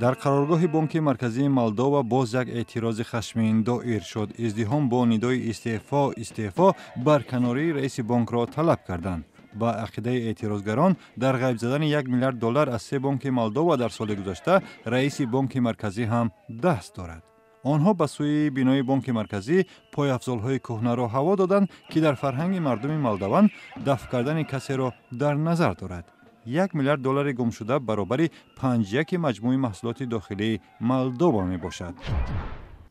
Дар қароргоҳи Бонки Марказии Молдова боз як эътирози хашмин доир шуд. Издиҳом бо нидои «Истеъфо, истеъфо» барканории раиси бонкро талаб карданд. Ба ақидаи эътирозгарон, дар ғайб задани 1 миллиард доллар аз се бонки Молдова дар соли гузашта раиси Бонки Марказӣ ҳам даст дорад. Онҳо ба сӯи бинои Бонки Марказӣ пойафзолҳои кӯҳнаро ҳаво доданд, ки дар фарҳанги мардуми молдаван дафн кардани касеро дар назар дорад. 1 миллиард доллари гумшуда баробари панҷяки маҷмӯи маҳсулоти дохилии Молдова мебошад.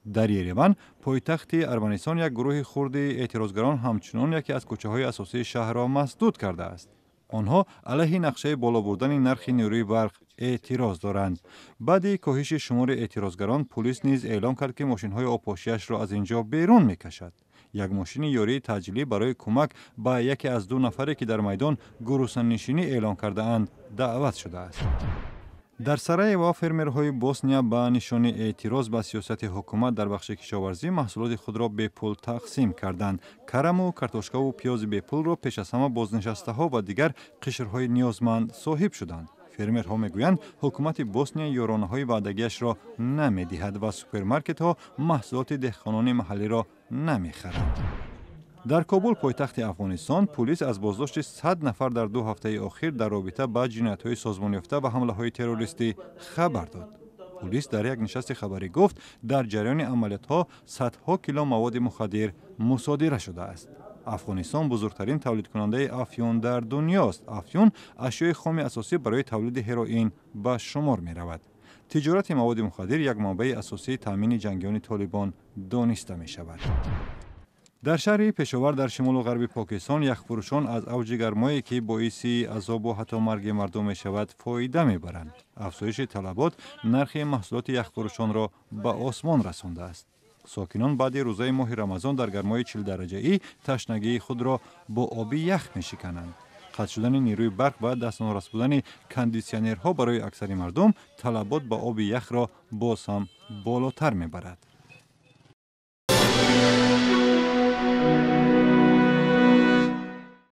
Дар Ереван, пойтахти Арманистон, як гурӯҳи хурди эътирозгарон ҳамчунон яке аз кӯчаҳои асосии шаҳрро масдуд кардааст. Онҳо алайҳи нақшаи боло бурдани нархи нерӯи барқ эътироз доранд. Баъди коҳиши шумори эътирозгарон, пулис низ эълон кард, ки мошинҳои обпошиашро аз ин ҷо берун мекашад. Як мошини ёрии таъҷилӣ барои кӯмак ба яке аз ду нафаре, ки дар майдон гуруснанишинӣ эълон кардаанд, даъват шудааст. Дар Сараево фермерҳои Босния ба нишони эътироз ба сиёсати ҳукумат дар бахши кишоварзӣ маҳсулоти худро бепул тақсим карданд. Караму картошкаву пиёзи бепулро пеш аз ҳама бознишастаҳо ва дигар қишрҳои ниёзманд соҳиб шуданд. Фермерҳо мегӯянд, ҳукумати Босния ёронаҳои ваъдагиашро намедиҳад ва супермаркетҳо маҳсулоти деҳқонони маҳаллиро намехаранд. Дар Кобул, пойтахти Афғонистон, пулис аз боздошти 100 нафар дар 2 ҳафтаи охир дар робита ба ҷиноятҳои созмонёфта ва ҳамлаҳои террористӣ хабар дод. Пулис дар як нишасти хабарӣ гуфт, дар ҷараёни амалиётҳо садҳо кило маводи мухаддир мусодира шудааст. Афғонистон бузургтарин тавлидкунандаи афюн дар дунёст. Афюн ашёи хоми асосӣ барои тавлиди ҳероин ба шумор меравад. Тиҷорати маводи мухаддир як манбаи асосии таъмини ҷангиёни Толибон дониста мешавад. Дар шаҳри Пешовар дар шимолу ғарби Покистон яхфурӯшон аз авҷи гармое, ки боиси азобу ҳатто марги мардум мешавад, фоида мебаранд. Афзоиши талабот нархи маҳсулоти яхфурӯшонро ба осмон расондааст. Сокинон баъди рӯзаи моҳи Рамазон дар гармои 40 дараҷаӣ ташнагии худро бо оби ях мешикананд. Қатъ шудани нерӯи барқ ва дастнорас будани кондитсионерҳо барои аксари мардум талабот ба оби яхро боз ҳам болотар мебарад.